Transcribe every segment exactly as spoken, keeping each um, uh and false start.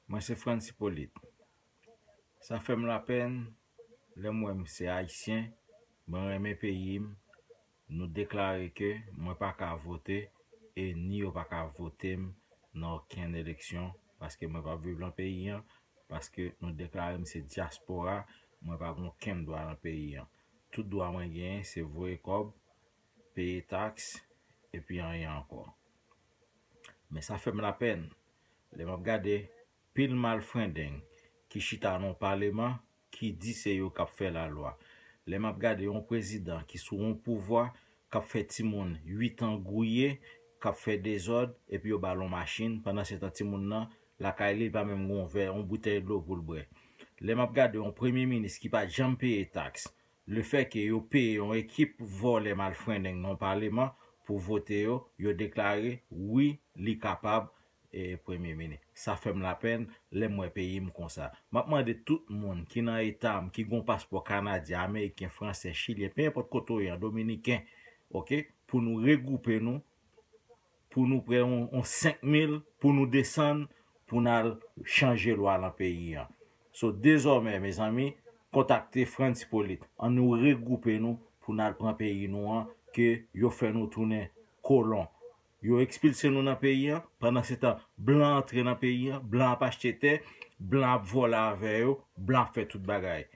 Mwen se Frantz Hyppolite. Sa fè m lapèn lè m wè m se Ayisyen, mwen renmen peyi m, nou deklare ke mwen pa ka vote e ni yo pa ka vote m nan okenn eleksyon, paske mwen p ap viv nan peyi an, paske nou deklare m se dyaspora, mwen pa gen okenn dwa nan peyi an. Tout dwa mwen genyen se voye kòb, peye taks, epi anyen ankò. Men sa fè m lapèn lè m ap gade pil malfrendeng ki chita nan yon paleman ki di se yo k ap fè lalwa. Lè m ap gade yon prezidan ki sou yon pouvwa k ap fè timoun uit an gwouye, k ap fè dezòd, epi yo ba l yon machin, pandansetan timoun nan lakay li, li pa menm gen yon vè, yon boutèy dlo pou l bwè. Lè m ap gade yon premye minis ki pa janm peye taks, lefètke yo peye yon ekip vòlè malfrendeng nan paleman pou vote yo, yo deklare wi, li kapab e, premye minis. Sa fè m lapèn lè m wè peyi m konsa. M ap mande tout moun ki nan eta m, ki gen yon paspò kanadyen, ameriken, fransè, chilyen, pe enpòt kote w ye, dominiken, oke, pou nou regwoupe nou, pou nou pran yon, yon senk mil, pou nou desann, pou n al chanje lwa nan peyi an. So, dezòmè, mezanmi, kontakte Frantz Hyppolite. Ann nou regwoupe nou pou n al pran peyi nou an, ke yo fè nou tounen kolon. Yo ekspilse nou nan peyi an, pandansetan, blan antre nan peyi an, blan ap achte tè, blan ap vòlè avè yo, blan ap fè tout bagay.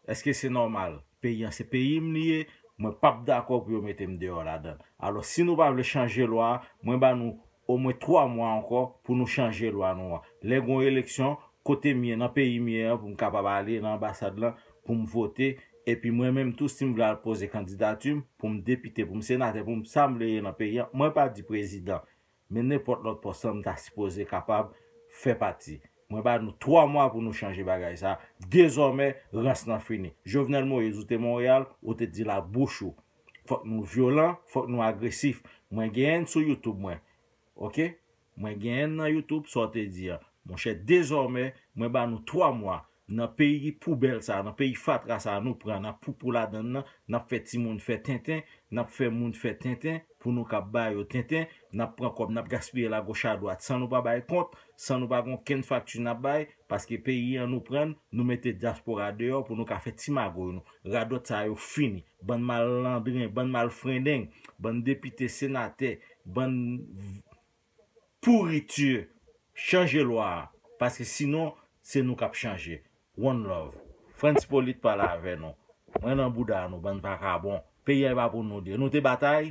Èske se nòmal? Peyi an se peyi m li ye, mwen p ap dakò pou yo mete m deyò ladan l. Alò, si nou pa vle chanje lwa a, mwen ba nou omwen twa mwa ankò pou nou chanje lwa nou an. Lè gen yon eleksyon, kote m ye, nan peyi m ye an, pou m kapab ale nan anbasad lan, pou m vote, epi mwen menm tou, si m vle al poze kandidati m, pou m depite, pou m senatè, pou m sa m vle ye nan peyi an, mwen pa di prezidan, men nenpòt lòt pòs lan m ta sipoze kapab fè pati. Mwen ba nou twa mwa pou nou chanje bagay sa. Dezòmè, rans lan fini. Jovenel Moïse, ou te Monreyal, ou te di l ak bouch ou. Fòk nou vyolan, fòk nou agresif. Mwen genyen n sou YouTube mwen. Oke? Mwen genyen n nan YouTube, sa w te di a. Monchè, dezòmè, mwen ba nou twa mwa. Nan peyi poubèl sa, nan peyi fatra sa, nou pran, n ap poupou ladan l nan, n ap fè timoun fè tenten, n ap fè moun fè tenten, pou nou ka ba yo tenten, n ap pran kòb, n ap gaspiye l agoch adwat, san nou pa bay kont, san nou pa gen okenn fakti n ap bay, paske peyi an nou pran l, nou mete dyaspora deyò pou nou ka fè ti magouy nou. Radòt sa yo fini. Bann malandren, bann malfrendeng, bann depite, senatè, bann pouriti, chanje lwa a, paske sinon, se nou k ap chanje. One love. Frantz Hyppolite pale avè nou. Mwen nan bouda nou, bann vakabon. Peyi a pa pou nou de. Nou te batay,